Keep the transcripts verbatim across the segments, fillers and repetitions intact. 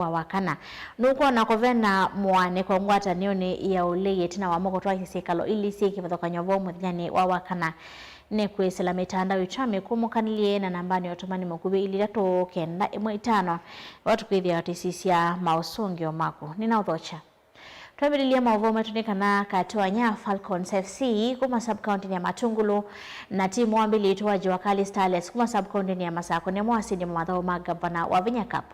wa wakana. Nũkwona kũvena mũaanĩko ngwatanĩonĩ ya ũlei ĩtina wa moko twaisye syĩkalo ili syĩ kĩvathũkany'o vau mũthenyanĩ wa wakana. Nĩkwĩsĩla mĩtandao itũ ya mĩkũmũkanĩlye na nambanĩ ya ũtũmani mũkuvĩ ili itatũ kenda ĩmwe itano, ĩla tũkwĩthĩa tũisisya maũsũngĩo maku. Nĩnaũthokya. Twambĩlĩlye maũvoo maitũ nĩ kana Katwanya Falcons F C kuma sub-county-nĩ ya Matungulu na timu wambĩlĩtwe wa Jua Kali Starlets kuma sub-county-nĩ ya Masakũ nĩmo asindi ma mathaũ ma ngavana wa Vinya Cup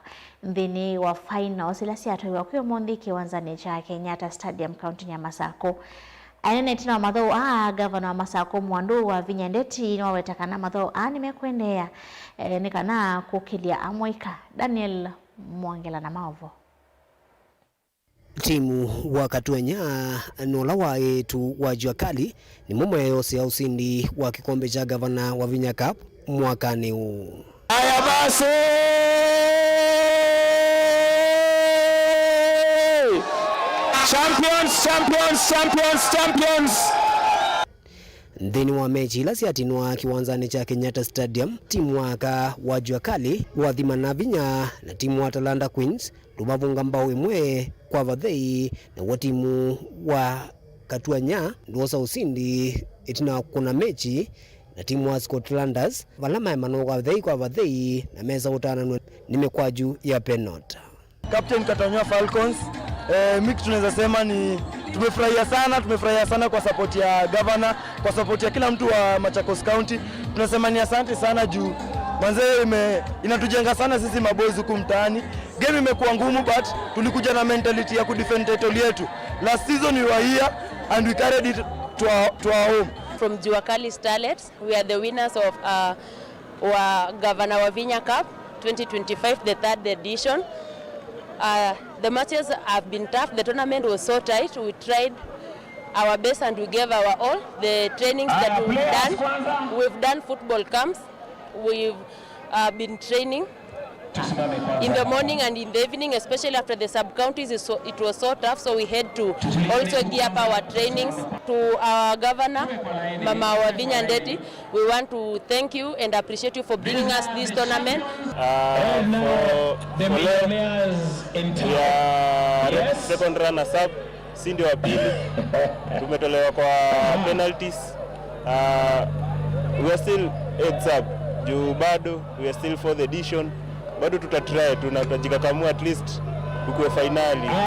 nthĩnĩ wa finals ila syatwaiwa kwĩ ũmũnthĩ kĩwanzanĩ kya Kenyatta Stadium, kaunti-nĩ ya Masakũ. Aineena ĩtina wa mathaũ aa, ngavana wa Masakũ Mwandũ wa Vinya Ndeti nĩwaweta kana mathaũ aa nĩmekũendeea, eh, nĩ kana kũkĩlya amũika. Daniel Mwongela na maũvoo. Timu wa Katwenya na ũla wa ĩĩtu wa Jua Kali nĩmo meeyosea ũsindi wa kĩkombe kya ngavana wa Vinya Cup mwakanĩ ũũ. Aya basi! Champions, champions, champions, champions! Nthĩnĩ wa mechi ila syatinwa kĩwanzanĩ kya Kenyatta Stadium, timu wa aka wa Jua Kali wathimana vinya na timu wa Talanta Queens, ndũmavũnga mbaũ ĩmwe kwa vathei, naw'o timu wa Katwanya ndwosa ũsindi ĩtina wa kũna mechi na timu wa Scotlanders, vala maemana kwa vathei kwa vathei na mesa ũtananw'a nĩ mĩkwaju ya penalty. Captain Katwanya Falcons, eh, mi kitu naweza sema ni tumefurahia sana, tumefurahia sana kwa support ya governor, kwa support ya kila mtu wa Machakos County. Tunasema ni asante sana juu manze ime, inatujenga sana sisi maboys huku mtaani. Game imekuwa ngumu but tulikuja na mentality ya kudefend title yetu. Last season we were here and we carried it to our, to our home. From Jua Kali Starlets, we are the winners of, uh, wa Governor Wavinya Cup twenty twenty-five, the third edition. Uh, the matches have been tough. The tournament was so tight. We tried our best and we gave our all. The trainings that we've done, we've done football camps. We've, uh, been training in the morning and in the evening, especially after the sub-counties. Is so, it was so tough, so we had to also gear up our trainings. To our governor, Mama Wavinya Ndeti, we want to thank you and appreciate you for bringing us this tournament. Uh, for, for leo, we are second runners up, si ndio wa pili. Tumetolewa kwa penalties. Uh, we are still heads up. Juu bado, we are still fourth edition. Bado tutatry, tunatajikakamua at least tukue finali.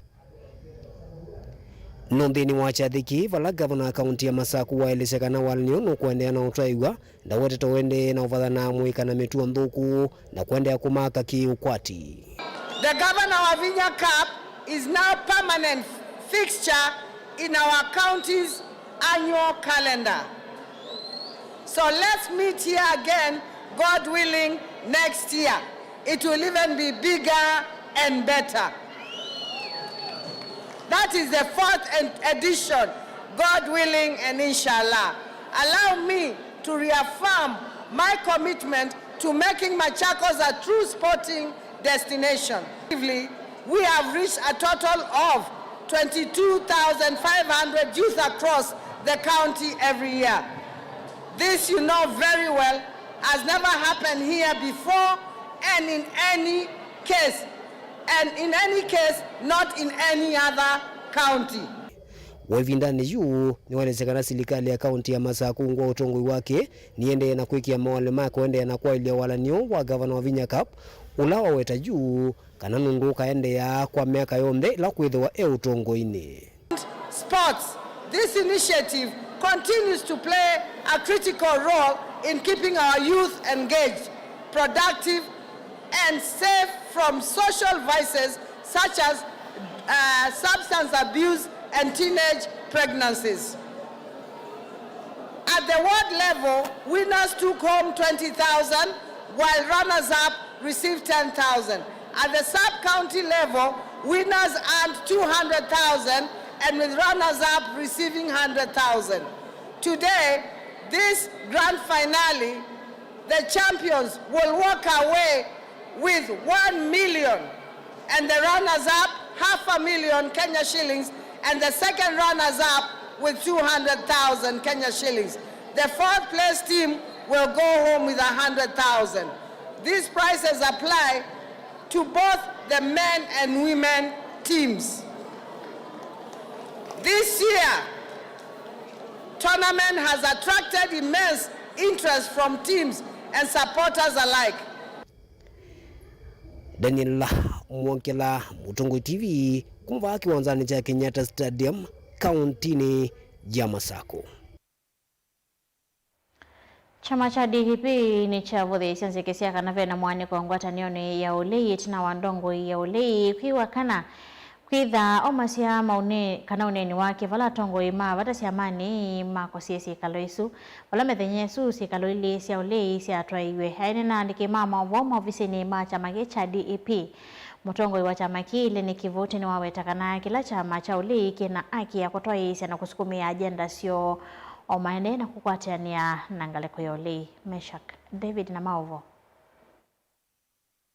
No nthĩnĩ wa kyathĩ kĩĩ, vala ngavana wa kaunti ya Masakũ waelesya kana walany'o nũkũendeea na ũtwaĩw'a, ndawetete ũendee na ũvathana amũika na mĩtuo nthũku na kũendeea kũmaka kĩ-ũkwati. The Governor Wavinya Cup is now permanent fixture in our county's annual calendar. So let's meet here again, God willing, next year. It will even be bigger and better. That is the fourth en-, edition, God willing and inshallah. Allow me to reaffirm my commitment to making Machakos a true sporting destination. We have reached a total of twenty-two thousand five hundred youth across the county every year. This, you know very well, has never happened here before, and in any case, and in any case, not in any other county. Wa ĩvindanĩ yu, nĩwaelesya kana silikalĩ ya kaunti ya Masakũ ungu wa ũtongoi wake nĩendee na kwĩkĩa mawalyo ma kũendeea na kwaĩlya walany'o wa ngavana Wavinya Cup, ũla waweta yu kana nũndũ ũkaendeea kwa myaka yonthe ĩla kwĩthĩwa e ũtongoinĩ. Sports. This initiative continues to play a critical role in keeping our youth engaged, productive, and safe from social vices such as, uh, substance abuse and teenage pregnancies. At the ward level, winners took home twenty thousand, while runners-up received ten thousand. At the sub-county level, winners earned two hundred thousand, and with runners-up receiving hundred thousand. Today, this grand finale, the champions will walk away with one million, and the runners-up, half a million Kenya shillings, and the second runners-up with two hundred thousand Kenya shillings. The fourth place team will go home with a hundred thousand. These prizes apply to both the men and women teams. This year, tournament has attracted immense interest from teams and supporters alike. Daniel Mwongela, Mũtongoi T V, kuma vaa kĩwanzanĩ kya Kenyatta Stadium, kauntinĩ ya Masakũ. Kyama kya D E P nĩkyavũthĩĩsye nzeke sya kana ve na mũaanĩko ngwatanĩonĩ ya ũlei ĩtina wa ndongoi ya ũlei kwĩw'a kana kwĩtha omasya maũne-, kana ũneeni wake vala atongoi ma vata syamanĩ makosie syĩkalo isu. Vala mĩthenya ĩsu syĩkalo ilĩ sya ũlei syatwaĩiw'e, aenee na aandĩki ma maũvoo maovisinĩ ma kyama kĩĩ kya D E P, mũtongoi wa kyama kĩĩ Lenny Kivutĩ nĩwaweta kana kĩla kyama kya ũlei kĩna aki ya kũtwaĩĩsya na kũsukumĩa agenda syoo o maendee na kũkwatĩanĩa na ngalĩko ya ũlei. Meshak David na maũvoo.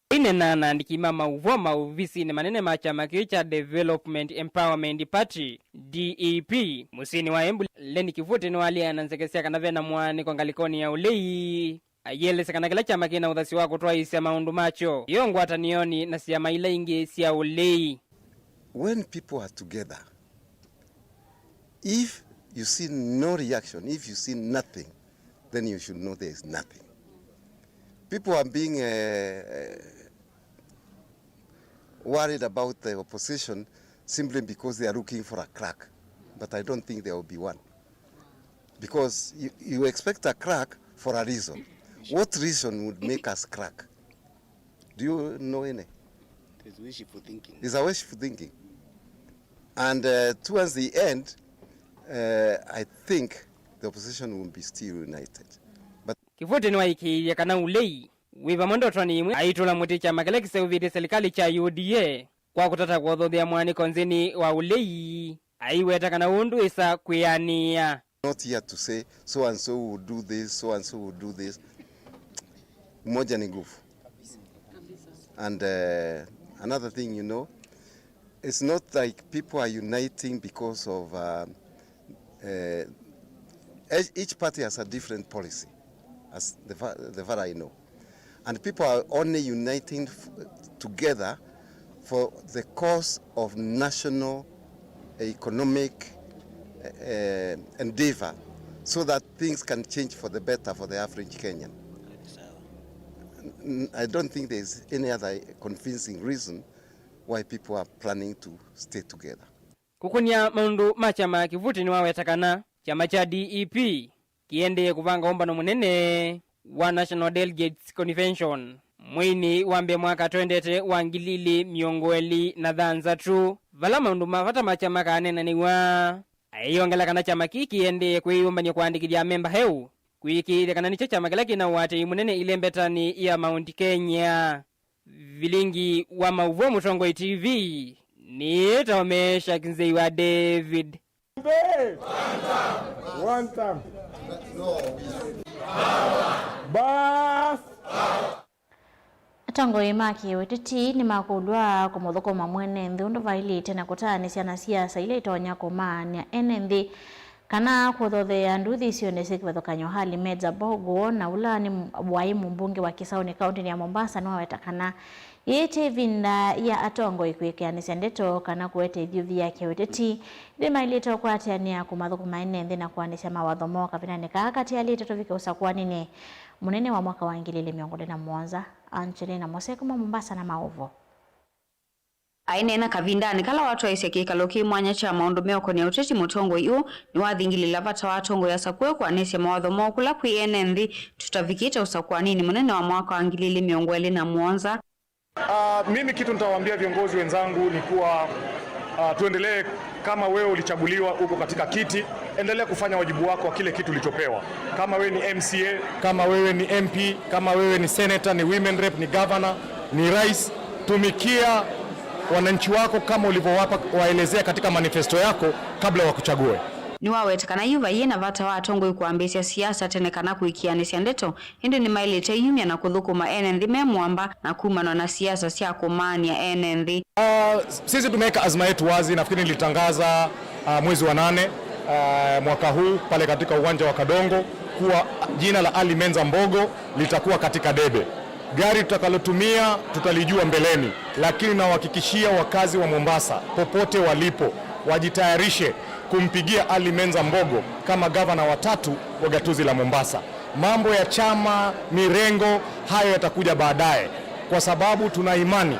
Aineenaa na andĩki ma maũvoo maovisinĩ manene ma kyama kĩĩ kya Development Empowerment Party, D E P, mũsyĩnĩ wa Embu, Lenny Kivutĩ nĩwaleana nzeke sya kana ve na mũaanĩko ngalĩkonĩ ya ũlei. Aielesya kana kĩla kyama kĩna ũthasyo wa kũtwaĩĩsya maũndũ makyo yo ngwatanĩonĩ na syama ila ingĩ sya ũlei. When people are together, if you see no reaction, if you see nothing, then you should know there is nothing. People are being uh, uh, worried about the opposition simply because they are looking for a crack. But I don't think there will be one. Because you, you expect a crack for a reason. What reason would make us crack? Do you know any? It's wishful thinking. It's a wishful thinking. And uh, towards the end, uh, I think the opposition will be still united. But Kivutĩ nĩwaĩkĩĩthya kana ũlei wĩ vamwe ndotonĩ imwe aitũla mũtĩ kyama kĩla kĩseũvĩtye silikalĩ kya U D A kwa kũtata kũthothea mũaanĩko nthĩnĩ wa ũlei. Aiweta kana ũũ ndwĩsa kwĩanĩa. Not here to say so and so will do this, so and so will do this. Umoja ni nguvu. And uh, another thing, you know, it's not like people are uniting because of uh, uh, each each party has a different policy, as the far, the far I know. And people are only uniting f- together for the cause of national economic uh, endeavor, so that things can change for the better for the average Kenyan. N- I don't think there is any other convincing reason why people are planning to stay together. Kũkũnĩa maũndũ ma kyama, Kivutĩ nĩwaweta kana kyama kya D E P kĩendee kũvanga ũmbano mũnene wa National Delegates Convention mweinĩ wa mbee mwaka twendete wa ngili ilĩ mĩongo ĩlĩ na thanthatũ, vala maũndũ ma vata makya makaneenanĩw'a. Aiyongela kana kyama kĩĩ kĩendee kwĩyũmbany'a kũandĩkĩthya amemba eũ, kũĩkĩĩthya kana nĩkyo kyama kĩla kĩna ũatĩĩi mũnene ĩlembetanĩ ya Mount Kenya. Vilingi wa maũvoo Mũtongoi T V, nĩtawa Meshak Nzei wa David. One time. Bas. Atongoi ma kĩũteti nĩmakũlw'a kũmũthũkũma mwene nthĩ ũndũ vaĩlĩte na kũtaanĩsya na siasa ila itonya kũmaany'a ene nthĩ kana kũthothea nduthi isionĩ syĩ kĩvathũkany'o. Ali Medza Mbogo, na ũla nĩ waĩ mũmbunge wa Kisauni kaũntĩnĩ ya Mombasa, nĩwaweta kana yĩĩ ti ĩvinda ya atongoi kũĩkĩanĩsya ndeto kana kũete ĩthyũvi ya kĩũteti. Nĩmaĩlĩte ũkwatĩanĩa kũmathũkũma ene nthĩ na kũanĩsya mawatho moo kavindanĩ kaa katialĩte tũvike ũsakũaninĩ mũnene wa mwaka wa ngili ilĩ mĩongo ĩlĩ na mũonza. Angelina Mose kuma Mombasa na maũvoo. Aineena kavindanĩ kala watwaĩsye kĩkalo kĩ mwanya kya maũndũ meũkonĩa ũteti, mũtongoi ũũ nĩwathingilĩla vata wa atongoi asakũe kũanĩsya mawatho moo kũla kwĩ ene nthĩ tũtavikĩte ũsakũaninĩ mũnene wa mwaka wa ngili ilĩ mĩongo ĩlĩ na mũonza. Ah, mimi kitu nitawaambia viongozi wenzangu ni kuwa, ah, tuendelee kama wewe ulichaguliwa, uko katika kiti, endelea kufanya wajibu wako wa kile kitu ulichopewa. Kama wewe ni M C A, kama wewe ni M P, kama wewe ni senator, ni women rep, ni governor, ni rais, tumikia wananchi wako kama ulivyowapa, waelezea katika manifesto yako kabla wakuchague. Nĩwaweta kana yu vaiĩ na vata wa atongoi kwambĩĩsya siasa tene kana kũĩkĩanĩsya ndeto, ĩndĩ nĩmaĩlĩte ĩyumya na kũthũkũma ene nthĩ me mũamba na kumanwa na siasa sya kũmaany'a ene nthĩ. Ah, sisi tumeweka azma yetu wazi, nafikiri nilitangaza, ah, mwezi wa nane, ah, mwaka huu pale katika uwanja wa Kadongo kuwa jina la Ali Menza Mbogo litakuwa katika debe. Gari tutakalotumia tutalijua mbeleni, lakini nawahakikishia wakazi wa Mombasa popote walipo wajitayarishe kumpigia Ali Menza Mbogo kama gavana wa tatu wa gatuzi la Mombasa. Mambo ya chama, mirengo, hayo yatakuja baadaye, kwa sababu tuna imani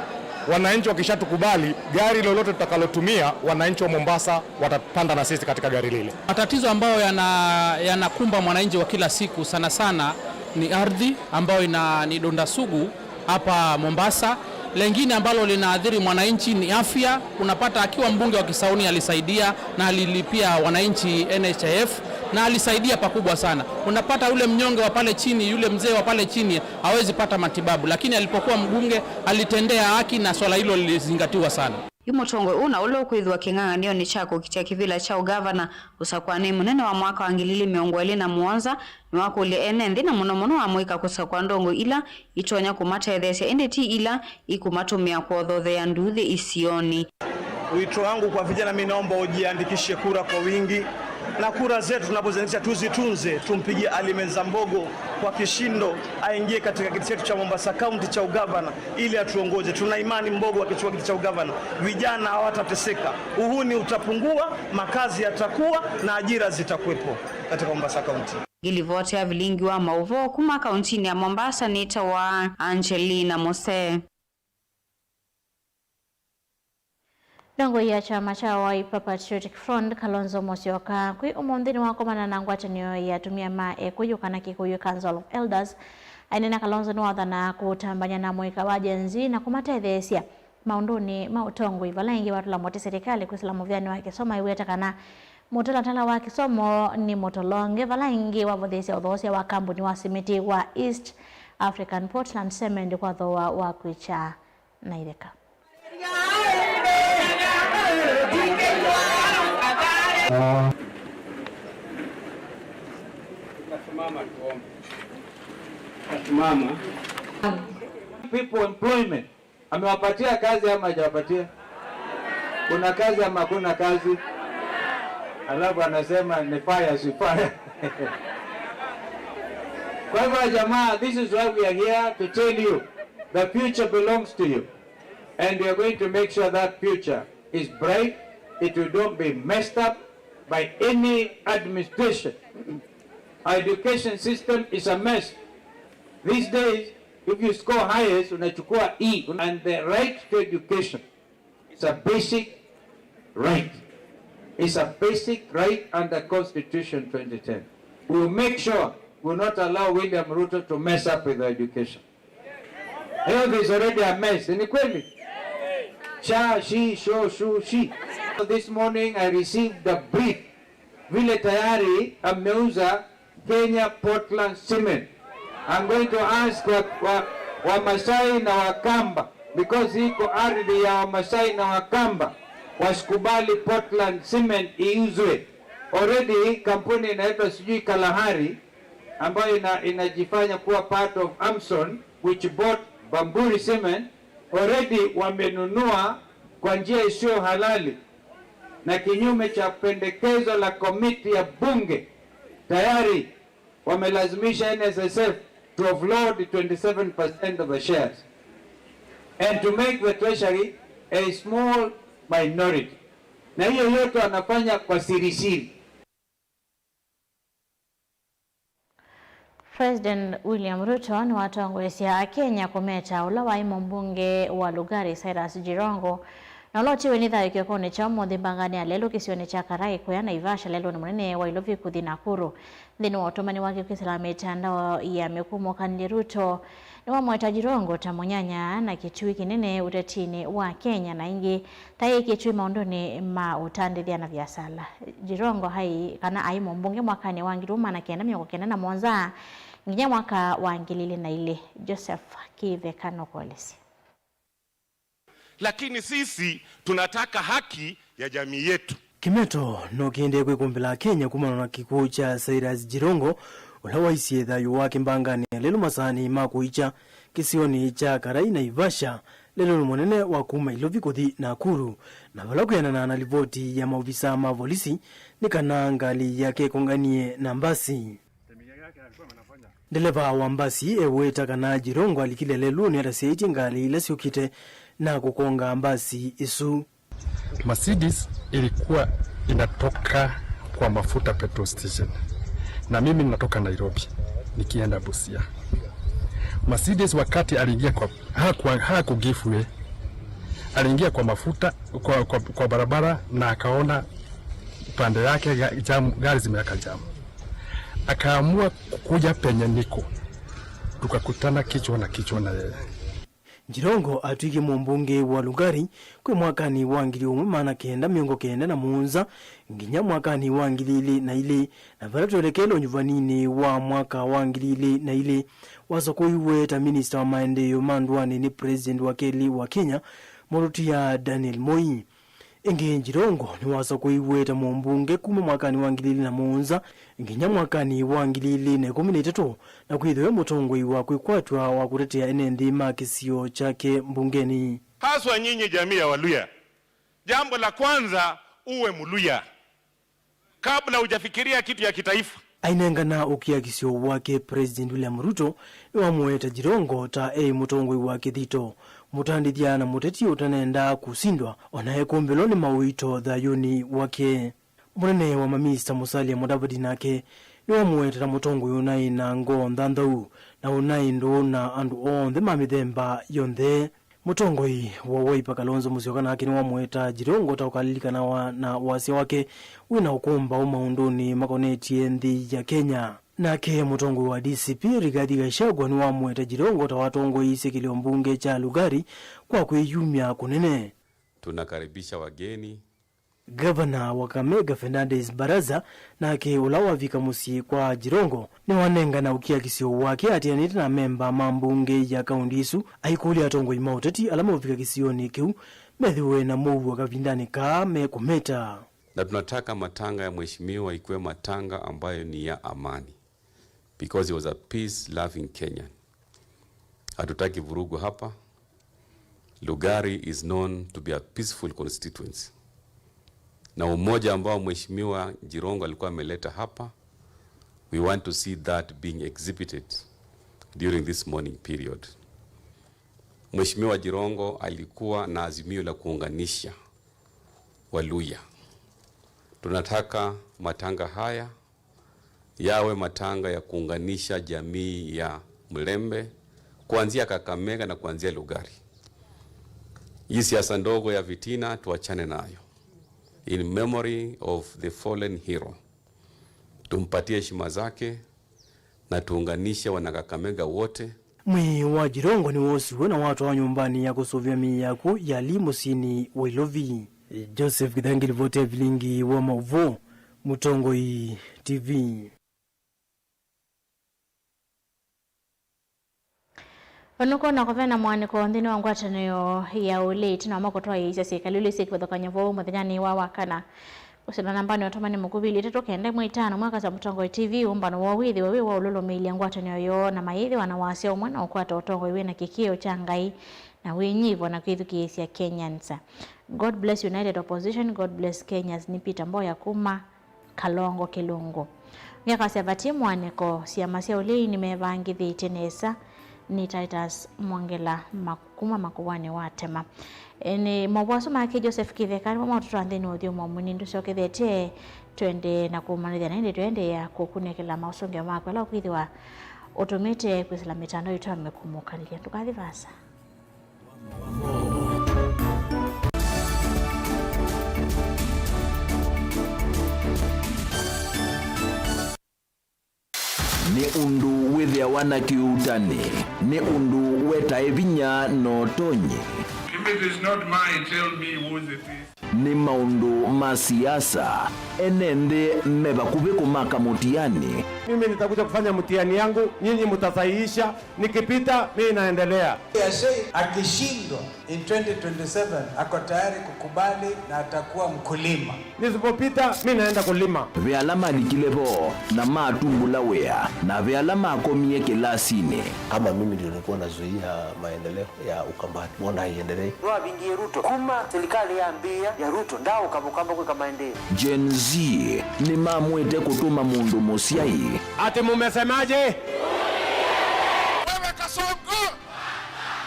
wananchi wakishatukubali, gari lolote tutakalotumia, wananchi wa Mombasa watapanda na sisi katika gari lile. Matatizo ambayo yana- yanakumba mwananchi wa kila siku sana sana ni ardhi ambayo ina- ni donda sugu hapa Mombasa. Lengine ambalo linaathiri mwananchi ni afya. Unapata akiwa mbunge wa Kisauni alisaidia na alilipia wananchi N H I F na alisaidia pakubwa sana. Unapata yule mnyonge wa pale chini, yule mzee wa pale chini hawezi pata matibabu, lakini alipokuwa mbunge alitendea haki na swala hilo lilizingatiwa sana. Yu mũtongoi ũũ na ũla ũkwĩthĩwa kĩng'ang'anĩonĩ kya kũkitya kĩvĩla kya ũgavana ũsakũanĩ mũnene wa mwaka wa ngili ilĩ mĩongo ĩlĩ na mũonza nĩwakũlya ene nthĩ na mũno mũno amũika kũsakũa ndongo ila itonya kũmatetheesya ĩndĩ ti ila ikũmatũmĩa kwothothea nduuthĩ isionĩ. Wito wangu kwa vijana, mi naomba ujiandikishe kura kwa wingi, na kura zetu tunapoziandikisha tuzitunze, tumpigie Ali Menza Mbogo kwa kishindo, aingie katika kiti chetu cha Mombasa County cha ugavana ili atuongoze. Tuna imani Mbogo akichukua kiti cha ugavana, vijana hawatateseka, uhuni utapungua, makazi yatakuwa na ajira zitakuwepo katika Mombasa County. Ngilivoti ya vilingi wa maũvoo kuma kauntinĩ ya Mombasa nĩtawa Angelina Musee. Ndongoi ya kyama kya Wiper Patriotic Front, Kalonzo Musyoka, kwĩ ũmũnthĩ nĩwakomana na ngwatanĩo ya atumĩa ma Ekũyũ kana Kikuyu Council of Elders. Aineena, Kalonzo nĩwathanaa kũtambany'a na mũika wa Gen Z na kũmatetheesya maũndũnĩ ma ũtongoi, vala ĩngĩ watũla mũtĩ silikalĩ kwĩsĩla mũvĩanĩ wa kĩsomo aiweta kana mũtalatala wa kĩsomo nĩ mũtolonge, vala ĩngĩ wavũthĩĩsya ũthoosya wa kambuni wa simiti wa East African Portland Cement kwa thooa wa kwĩkya na itheka. People employment. Amewapatia kazi ama hajawapatia? Kuna kazi ama hakuna kazi? Alafu anasema ni fire, si fire. Kwa hivyo jamaa, this is why we are here to tell you, the future belongs to you. And we are going to make sure that future is bright, it will not be messed up by any administration. Our education system is a mess. These days, if you score highest, unachukua E, and the right to education is a basic right. It's a basic right under Constitution twenty ten. We will make sure we will not allow William Ruto to mess up with our education. Health is already a mess. Ni kweli? Sha, shi, sho, shu, shi. This morning I received a brief vile tayari ameuza Kenya Portland Cement. I'm going to ask wa, wa, Wamasai na Wakamba, because iko ardhi ya Wamasai na Wakamba, wasikubali Portland Cement iuzwe. Already kampuni inaitwa sijui Kalahari, ambayo ina, inajifanya kuwa part of Amson, which bought Bamburi Cement, already wamenunua kwa njia isiyo halali na kinyume cha pendekezo la komiti ya bunge. Tayari wamelazimisha N S S F to offload twenty seven percent of the shares and to make the treasury a small minority. Na hiyo yote wanafanya kwa siri siri. President William Ruto nĩwatongoesya Akenya kũmeta ũla waĩ mũmbunge wa Lugari, Cyrus Jirongo, na ũla ũtiwe nĩ thayũ kĩokonĩ kya ũmũnthĩ mbanganĩ ya lelũ kĩsionĩ kya Karai kũya Naivasha lelũnĩ mũnene wa Ilovi kũthi Nakuru. Nthĩnĩ wa ũtũmani wake kwĩsĩla mĩtandao ya mĩkumũkanĩlye, Ruto nĩwamweta Jirongo ta mũnyanya na kĩtui kĩnene ũtetinĩ wa Kenya na ĩngĩ ta ĩkĩtw'ĩ maũndũnĩ ma ũtandĩthya na viasala. Jirongo aĩ kana aĩ mũmbunge mwakanĩ wa ngili ĩmwe maana kenda mĩongo kenda na mũonza nginya mwaka wa ngili ilĩ na ilĩ. Joseph Kĩveka nũkũelesya. Lakini sisi tunataka haki ya jamii yetu. Kĩmeto no kĩendee kwĩkũmbĩla Akenya kumana na kĩkw'ũ kya Cyrus Jirongo, ũla waisye thayũ wake mbanganĩ ya lelũ masaanĩ ma kũikya kĩsionĩ kya Karai Naivasha, lelũnĩ mũnene wa kuma Ilovi kũthi Nakuru, na vala kwĩanana na livoti ya maovisa ma volisi, nĩ kana ngalĩ yake ĩkonganie na mbasi. Ndeleva wa mbasi eweta kana Jirongo alikile lelũnĩ atasyaĩtye ngalĩ ila syũkĩte na kũkonga mbasi ĩsu. Mercedes ilikuwa inatoka kwa mafuta petrol station, na mimi natoka Nairobi nikienda Busia. Mercedes wakati aliingia kwa, haku, haku give way, aliingia kwa mafuta kwa, kwa, kwa barabara na akaona upande yake ga-, jam, gari zimeweka jam, akaamua kukuja penye niko, tukakutana kichwa na kichwa na yeye. Jirongo atw'ĩkie mũmbunge wa Lugari kwĩ mwakanĩ wa ngili ũmwe maana kenda mĩongo kenda na mũonza nginya mwakanĩ wa ngili ilĩ na ilĩ, na vala twelekele ũnyuvaninĩ wa mwaka wa ngili ilĩ na ilĩ, wasakũiwe ta minista wa maendeeo ma ndũanĩ nĩ President wa kelĩ wa Kenya, mũtũtia Daniel Moi. Ĩngĩ, Jirongo nĩwasakũiwe ta mũmbunge kuma mwakanĩ wa ngili ilĩ na mũonza nginya mwakanĩ wa ngili ilĩ na ĩkũmi na itatũ, na kwĩthĩwa e mũtongoi wa kwĩkwatw'a wa kũtetea ene nthĩ ma kĩsio kyake mbungenĩ. Haswa nyinyi jamii ya Waluya, jambo la kwanza, uwe Mluya kabla hujafikiria kitu ya kitaifa. Ainengana ũkiakisyo wake, President William Ruto nĩwamũete Jirongo ta e mũtongoi wa kĩthito, mũtandĩthya na mũteti ũtanendaa kũsindwa, o na ekũmbĩlwa nĩ mauito thayũnĩ wake. Mũnene wa mamista Musalia Mudavadi nake nĩwamũete ta mũtongoi ũnaĩ na ngoo nthanthau na ũnaĩ ndũũ na andũ onthe ma mĩthemba yonthe. Mũtongoi wa Wiper Kalonzo Musyoka nake nĩwamũeta Jirongo ta ũkalilikanawa na wasya wake wĩ na ũkũmbaũ maũndũnĩ makonetye nthĩ ya Kenya. Nake mũtongoi wa D C P Rigathi Gachagua nĩwamũeta Jirongo ta watongoeisye kĩlĩo mbunge kya Lugari kwa kwĩyumya kũnene. Tunakaribisha wageni. Gavana wa Kakamega Fernandes Baraza nake, ũla wavika mũsyĩ kwa Jirongo, nĩwanengana ũkiakisyo wake atianĩte na amemba ma mbunge ya kaũnti ĩsu, aikũlya atongoi ma ũteti ala meũvika kĩsionĩ kĩu methĩwe na mũuo kavindanĩ kaa mekũmeta. Na tunataka matanga ya mheshimiwa ikuwe matanga ambayo ni ya amani. Because he was a peace-loving Kenyan. Hatutaki vurugu hapa. Lugari is known to be a peaceful constituency. Na umoja ambao Mheshimiwa Jirongo alikuwa ameleta hapa, we want to see that being exhibited during this mourning period. Mheshimiwa Jirongo alikuwa na azimio la kuunganisha Waluya. Tunataka matanga haya yawe matanga ya kuunganisha jamii ya Mlembe, kuanzia Kakamega na kuanzia Lugari. Hii siasa ndogo ya vitina tuachane nayo. In memory of the fallen hero. Tumpatie heshima zake na tuunganishe wana Kakamega wote. Mwĩĩ wa Jirongo nĩwoosiwe na watwawa nyũmbanĩ ya kũsũvĩa mĩĩ ya akw'ũ ya Lee mũsyĩnĩ wa Ilovi. Joseph Githangi, livoti ya vilingi wa maũvoo, Mũtongoi T V. Ũnũkũ na kũvena mũanĩko nthĩnĩ wa ngwatanĩo ya ũlei ĩtina wa makũtwaĩĩsya syĩkalĩle syĩ kĩvathũkany'o vau mũthenyanĩ wa Wakana. Kũsila nambanĩ ũtũmani mũkuvĩ ilĩ itatũ kenda ĩmwe itano mwaka sya Mũtongoi T V, ũmbano woo wĩthĩwe wĩ wa ũlũlũmĩĩlya ngwatanĩo yoo na mayĩthĩwa na wasya ũmwe na ũkwata ũtongoi wĩ na kĩkĩĩo kya Ngai na wĩnyivwa na kwĩthukĩĩsya Kenyans. God bless United Opposition, God bless Kenyans, nĩ Peter Mboya kuma Kalongo Kĩlungu. Ngekasya vati mũanĩko, syama sya ũlei nĩmevangĩthĩtye nesa. Nĩ Titus Mwongela mak-, kuma Makuanĩ wa Tema. E, nĩ maũvoo asu make Joseph Kĩtheka nĩmo maũtũtwaa nthĩnĩ wa ũthyũmũo mũnini tũsyokethetye, twendee na kũmanyĩthya na ĩndĩ tũendeea kũkunĩkĩla maũsũngĩo maku ala ũkwĩthĩwa ũtũmĩte kwĩsĩla mĩtandao itũ ya mĩkumũkanĩlya. Ndũkathi vaasa. Nĩ ũndũ wĩthĩawa na kĩuutani, nĩ ũndũ wetae vinya na ũtonyi. If it is not mine, tell me whose it is. Nĩ maũndũ ma siasa, ene nthĩ me vakuvĩ kũmaka mũtiani. Mimi nitakuja kufanya mtihani yangu, nyinyi mtasahihisha, nikipita, mimi naendelea. Yashei akishindwa in twenty twenty-seven, ako tayari kukubali na atakuwa mkulima. Nisipopita, mimi naenda kulima. Ve ala malikile vo na matumbũla wĩa, na ve ala makomie kĩlasinĩ. Kama mimi ndio nilikuwa nazuia maendeleo ya Ukambani, mbona haiendelei? Nĩwavingie Ruto kuma serikali yambĩĩa. Ruto ndaaũka Mũkamba kwĩka maendeeo. Gen Z nĩmamwĩte kũtũma mũndũ mũsyai. Ati mumesemaje? Wewe Kasongo!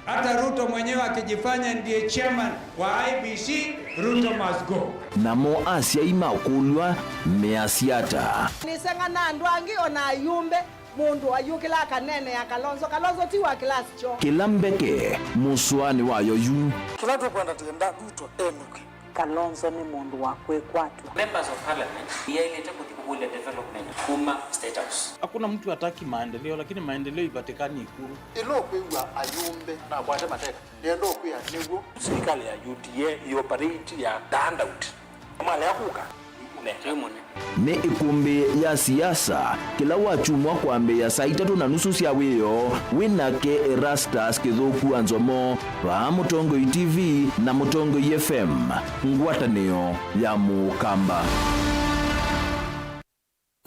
Hata Ruto mwenyewe akijifanya ndiye chairman wa I E B C, Ruto must go. Namo asyai makũlw'a measya ata? Nĩseng'ana andũ angĩ, o na ayumbe. Mũndũ ayũkĩla akaneenea Kalonzo. Kalonzo ti wa class kyoo. Kĩla mbeke mũsoanĩ wayo yu. Kĩla tũkwenda tũyenda Ruto enũke. Kalonzo nĩ mũndũ wa kwĩkwatw'a. Members of Parliament nĩyaĩlĩte kũthi kũkũlya development kuma State House. Hakuna mtu hataki maendeleo, lakini maendeleo ipatikani Ikulu. Ĩla ũkwĩw'a ayumbe nakwate mateka, nĩenda ũkwĩa nĩw'o. Silikalĩ ya U D A ĩoperate ya the handout. Malea kũka. Nĩ ĩkũmbĩ ya siasa kĩla wakyumwa kwambĩĩa saa itatũ na nusu sya wĩoo, wĩ nake Erastus Kĩthũku wa Nzomo, vaa Mũtongoi T V na Mũtongoi F M, ngwatanĩo ya Mũkamba.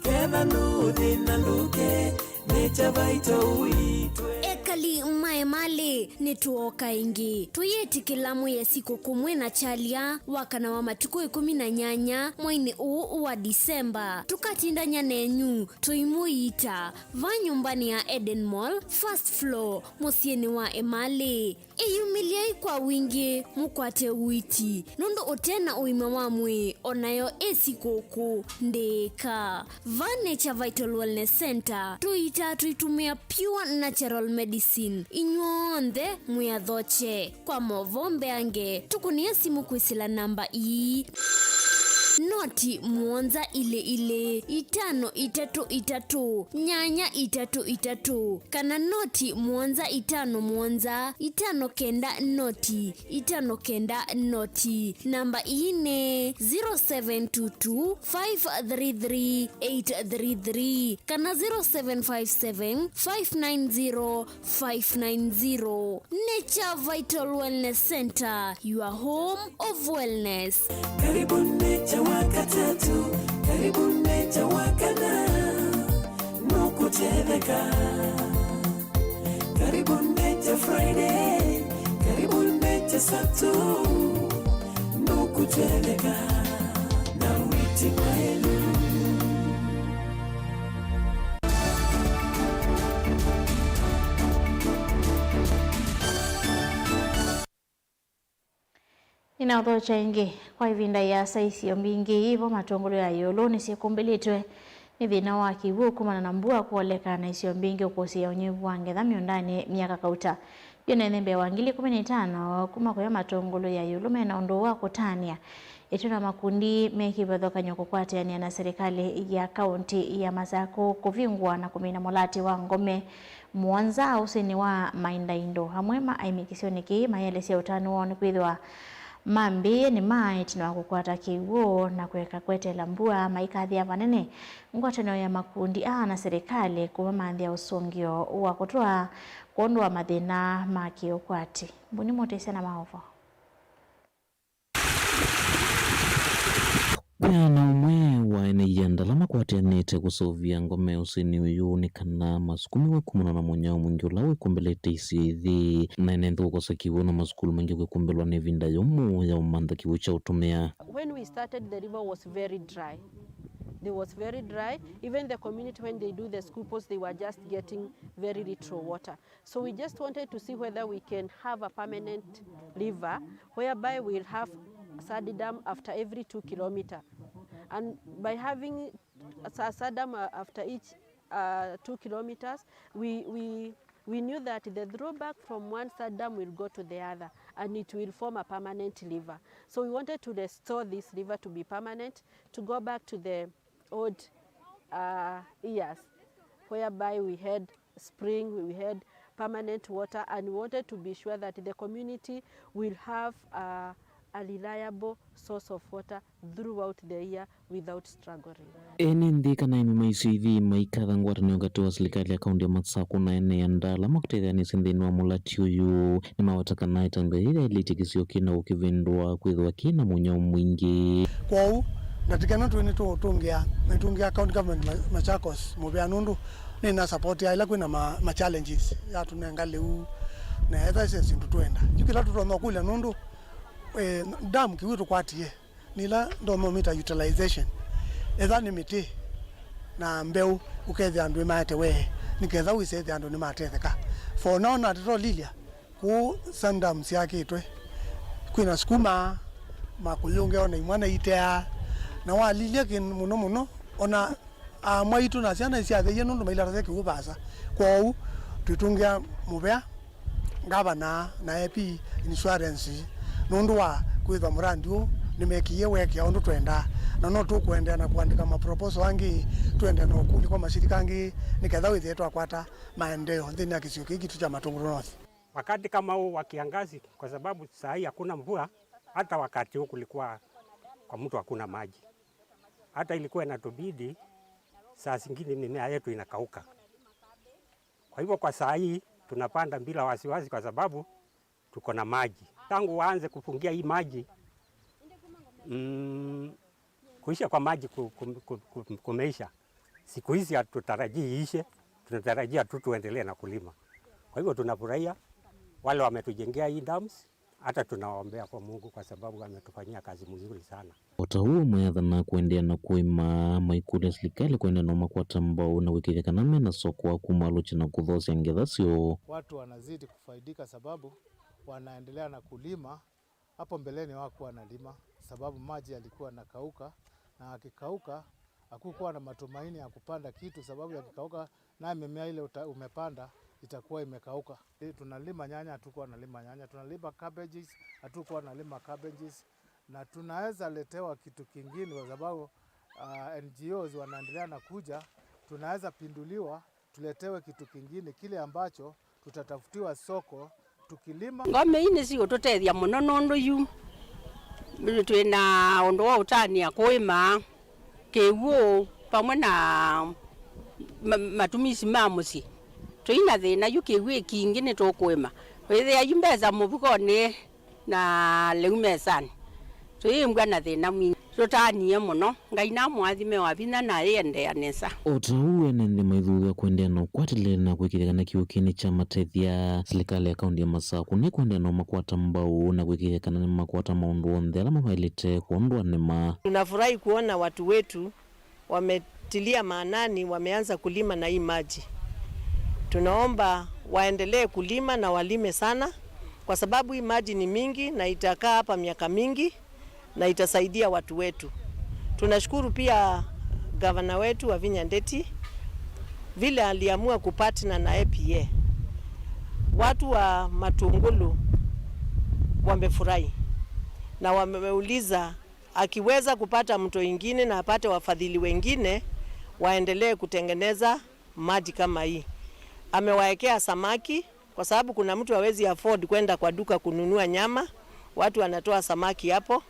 Ketha nũũthĩna ndũke, nĩ kya vaito ũitwe. Ekali ma Emalĩ, nĩtwooka ĩngĩ. Tũyĩtĩkĩla mwĩe sikũkũ mwĩ na kyalya wa kana wa matukũ ĩkũmi na nyanya mweinĩ ũũ wa Disemba. Tũkatindany'a nenyu tũimũiita va nyũmbanĩ ya Eden Mall, first floor, mũsyĩnĩ wa Emalĩ. Ĩyumĩlyai kwa wingĩ mũkwate ũiiti, nũndũ ũte na ũima wa mwĩĩ o nayo ĩ sikũkũ ndĩĩka. Va Nature Vital Wellness Center, tũiitaa tũitũmĩa pure natural medicine. Inyw'onthe mwĩ athokye. Kwa movoo mbeange, tũkũnĩe simũ kwĩsĩla namba ii, noti mũonza ilĩ ilĩ, itano itatũ itatũ, nyanya itatũ itatũ, kana noti mũonza itano mũonza, itano kenda noti, itano kenda noti. Namba ii nĩ zero seven two two, five three three, eight three three kana zero seven five seven, five nine zero, five nine zero. Nature Vital Wellness Center, your home of wellness. Karibu Nature wa katatu, karibu Nature wa kana, nũkũtetheka. Karibu Nature Friday, karibu Nature Saturday, nũkũtetheka na wĩti mwaĩlu. Nĩnaũthokya ĩngĩ. Kwa ĩvinda yĩasa, isio mbingĩ ivo matũngũlũ ya ĩũlũ nĩsyĩkũmbĩlĩtwe nĩ thĩna wa kĩw'ũ kumana na mbua kwoleka, na isio mbingĩ ũkũsĩĩa ũnyivu wa ngetha mĩũndanĩ myaka kauta. Yũnene mbee wa ngili ikũmi na itano kuma kũya matũngũlũ ya ĩũlũ mena ũndũ wa kũtanĩa. Ĩtina wa makundi me kĩvathũkany'o kũkwatĩanĩa na silikalĩ ya kaũntĩ ya Masakũ kũvingũa na kũmina mũlatĩ wa ngome mũonza ũsĩnĩ wa Maindaindo, amwe ma aĩmi kĩsionĩ kĩĩ maelesya ũtanu woo nĩkwĩthĩwa mambĩĩe nĩmaa ĩtina wa kũkwata kĩw'ũ na kũeka kweteela mbua maikathĩa vanene ngwatanĩo ya makundi aa na silikalĩ kũmamanthĩa ũsũngĩo wa kũtwaa kwondũ wa mathĩna ma kĩũkwati. Mbuni mũtĩsya na maũvoo. Kwĩana ũmwe wa ene ianda ala makwatĩanĩte kũseũvya ngome ũsĩnĩ ũyũ nĩ kana masukumiwe kumana na mũnyao mwingĩ ũla wĩkũmbĩlĩte isio ithi, na ene nthĩ kũkosa kĩw'ũ na masukulu maingĩ kwĩkũmbĩlwa nĩ ĩvinda yũmũ ya ũmantha kĩw'ũ kya ũtũmĩa. When we started, the river was very dry. It was very dry. Even the community, when they do the school sports, they were just getting very little water. So we just wanted to see whether we can have a permanent river whereby we'll have Sadi Dam after every two kilometer. And by having a Sa-, Sadi Dam, uh, after each, uh, two kilometers, we, we, we knew that the throwback from one Sadi Dam will go to the other, and it will form a permanent river. So we wanted to restore this river to be permanent, to go back to the old, uh, years, whereby we had spring, we had permanent water, and we wanted to be sure that the community will have, uh, a reliable source of water throughout the year without struggling. Ene nthĩ kana aĩmi ma isio ithi maikatha ngwatanĩo katĩ wa silikalĩ ya kaũntĩ ya Masakũ na ene anda ala makũtetheanĩsye nthĩnĩ wa mũlati ũyũ. Nĩmaweta kana ĩtambya yĩĩ yaĩlĩtye kĩsio kĩna ũkĩvĩndũa kwĩthĩwa kĩna mũnyao mwingĩ. Kwoou, ndatĩka ĩno twĩ nĩtũũtũngĩa, nĩtũngĩa County Government Ma-, Machakos mũvea nũndũ nĩna support ya ĩla kwĩna ma, ma challenges, yatũnenga lĩu, na etha ĩsĩ syĩndũ twenda. Yu kĩla tũtonya kũlya nũndũ, eh, dam kĩw'ũ tũkwatie. Nĩ ĩla ndomo mĩta utilization, etha nĩ mĩtĩ na mbeũ, ũkethĩa andũ nĩmaete wee, nĩ ketha wĩsethĩa andũ nĩmatetheka. For now, na tũtolilya kũu Sandam syakĩtwe, kwĩna sukuma, makũyũ ngeona imwana iteaa, na walilya kĩ mũno mũno, ona aamwa aitũ na syana isyatheie nũndũ mailatasya kĩw'ũ vaasa. Kwoou twĩtũngĩa mũvea ngavana na A P Insurance nũndũ wa kwĩthwa mũrandi ũũ nĩmekĩie weekĩa ũndũ twendaa, na no tũkũendeea na kũandĩka maproposal angĩ, tũendee na ũkũlya kwa mashirika angĩ nĩ ketha wĩthĩe twakwata maendeeo nthĩnĩ ya kĩsio kĩĩ kitũ kya Matũngũlũ North. Wakati kama huu wa kiangazi, kwa sababu saa hii hakuna mvua, hata wakati huu kulikuwa kwa mtu hakuna maji, hata ilikuwa inatubidi saa zingine mimea yetu inakauka. Kwa hivyo kwa saa hii tunapanda bila wasiwasi kwa sababu tuko na maji. Tangu waanze kufungia hii maji, mm, kuisha kwa maji ku- ku- ku- ku- kumeisha. Siku hizi hatutarajii iishe, tunatarajia tu tuendelee na kulima. Kwa hivyo tunafurahia wale wametujengea hii dams, hata tunawaombea kwa Mungu kwa sababu ametufanyia kazi mzuri sana. O ta ũu, mayathana kũendeea na kũĩma, maikũlya silikalĩ kũendeea na ũmakwata mbau na kwĩkĩĩthya kana mena soko wa kumaalũkya na kũthoosya ngetha syoo. Watu wanazidi kufaidika sababu wanaendelea na kulima. Hapo mbeleni hawakuwa wanalima sababu maji yalikuwa yanakauka, na akikauka hakukuwa na matumaini ya kupanda kitu sababu yakikauka na mimea ile uta- umepanda itakuwa imekauka. Eh, tunalima nyanya, hatukuwa nalima nyanya, tunalima cabbages, hatukuwa nalima cabbages, na tunaweza letewa kitu kingine kwa sababu uh, N G Os wanaendelea na kuja, tunaweza pinduliwa, tuletewe kitu kingine kile ambacho tutatafutiwa soko tukilima. Ngome ii nĩsiũtũtethya mũno nũndũ yu twĩ na ũndũ wa ũtanĩa kũĩma kĩw'ũ vamwe na ma- matumizi ma mũsyĩ. Tũi na thĩna yu kĩw'ũ kingĩ nĩtũkũĩma. Wĩthĩa yu mbesa mũvukonĩ na lĩu mesanĩ. Tũyĩmbwa na thĩna mwingĩ. Tũtanie mũno. Ngai namũathime wa vinya na ayĩendeea nesa. O ta ũu, ene nthĩ maithuthw'a kũendeea na ũkwatĩlĩĩli na kwĩkĩĩthya kana kĩw'ũ kĩĩ nĩkyamatethya. Silikalĩ ya kaunti ya Masakũ nĩkũendeea na ũmakwata mbau na kwĩkĩĩthya kana nĩmakwata maũndũ onthe ala mavaĩlĩte kwondũ wa nĩma. Tunafurahi kuona watu wetu wametilia maanani, wameanza kulima na hii maji. Tunaomba waendelee kulima na walime sana, kwa sababu hii maji ni mingi na itakaa hapa miaka mingi na itasaidia watu wetu. Tunashukuru pia gavana wetu Wavinya Ndeti vile aliamua kupartner na A P A. Watu wa Matungulu wamefurahi na wameuliza akiweza kupata mto ingine na apate wafadhili wengine waendelee kutengeneza maji kama hii. Amewaekea samaki kwa sababu kuna mtu hawezi afford kwenda kwa duka kununua nyama, watu wanatoa samaki hapo.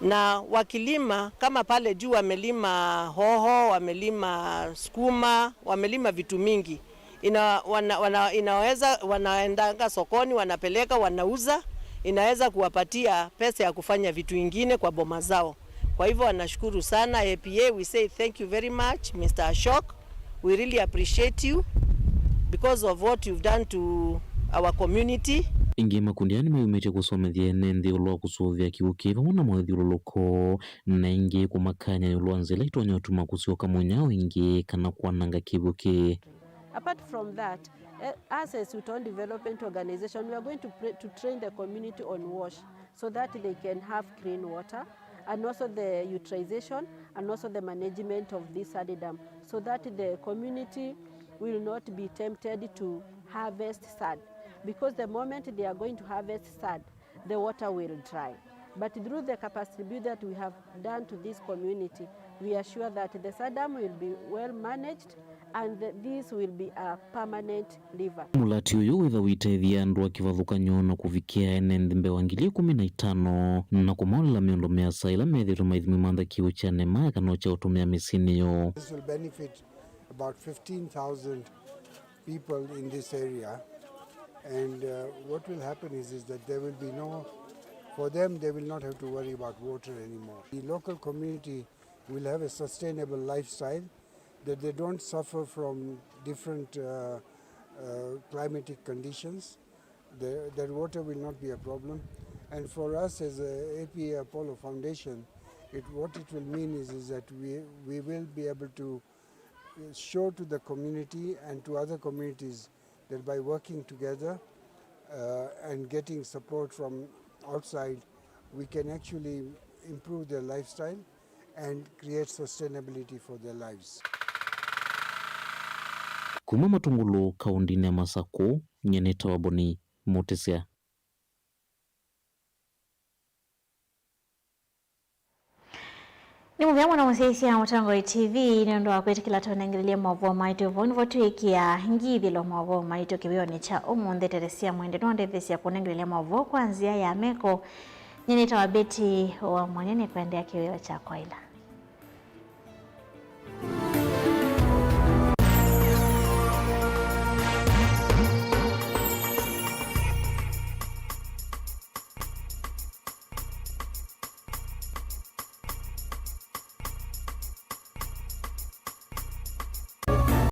Na wakilima kama pale juu wamelima hoho, wamelima sukuma, wamelima vitu mingi. Ina, wana, wana, inaweza wanaendanga sokoni wanapeleka wanauza, inaweza kuwapatia pesa ya kufanya vitu ingine kwa boma zao. Kwa hivyo wanashukuru sana A P A, we say thank you very much Mister Ashok, we really appreciate you because of what you've done to our community. Ĩngĩ makundi aa nĩmeyumĩtye kũsomethya ene nthĩ ĩũlũ wa kũsũvĩa kĩw'ũ kĩĩ vamwe na mawĩthyũlũlũko, na ĩngĩ kũmakany'a ĩũlũ wa nzĩa ila itonya ũtuma kũsyoka mũnyao ĩngĩ kana kwananga kĩw'ũ kĩĩ. Apart from that, eh, us as Uton Development Organization, we are going to, pray, to train the community on WASH so that they can have clean water and also the utilization and also the management of this sad dam so that the community will not be tempted to harvest sad, because the moment they are going to harvest sad, the water will dry. But through the capacity build that we have done to this community, we are sure that the sad dam will be well managed and that this will be a permanent lever. Mũlati ũyũ wĩtha ũitethya andũ a kĩvathũkany'o na kũvikĩa ene nthĩ mbewa ngili ĩkũmi na itano na kũmaũlĩla mĩondo mĩasa ĩla methĩĩtwe maithimwa imantha kĩw'ũ kya nĩma kana kya ũtũmĩa mĩsyĩnĩ yoo. This will benefit about fifteen thousand people in this area, and uh, what will happen is, is that there will be no, for them, they will not have to worry about water anymore. The local community will have a sustainable lifestyle, that they don't suffer from different uh, uh, climatic conditions. The, that water will not be a problem. And for us as a A P A Apollo Foundation, it, what it will mean is, is that we, we will be able to show to the community and to other communities that by working together, uh, and getting support from outside, we can actually improve their lifestyle and create sustainability for their lives. Kuma Matungulu, kaũndĩnĩ ya Masakũ, nyie nĩtawa Boni Mũtĩsya. Nĩ mũvea mũno mũsyaĩĩsya Mũtongoi T V nĩ ũndũ wa kwĩtĩkĩla tũnengelelye maũvoo maitũ. Vau nĩvo twĩkĩa ngithĩlo maũvoo maitũ kĩwĩonĩ kya ũmũnthĩ. Teresia Mwende nũndetheesya kũnengelelya maũvoo kwa nzĩa ya meko. Nyie nĩtawa Betty wa Mwanya, nĩkũendeea kĩwĩo kya kwaĩla.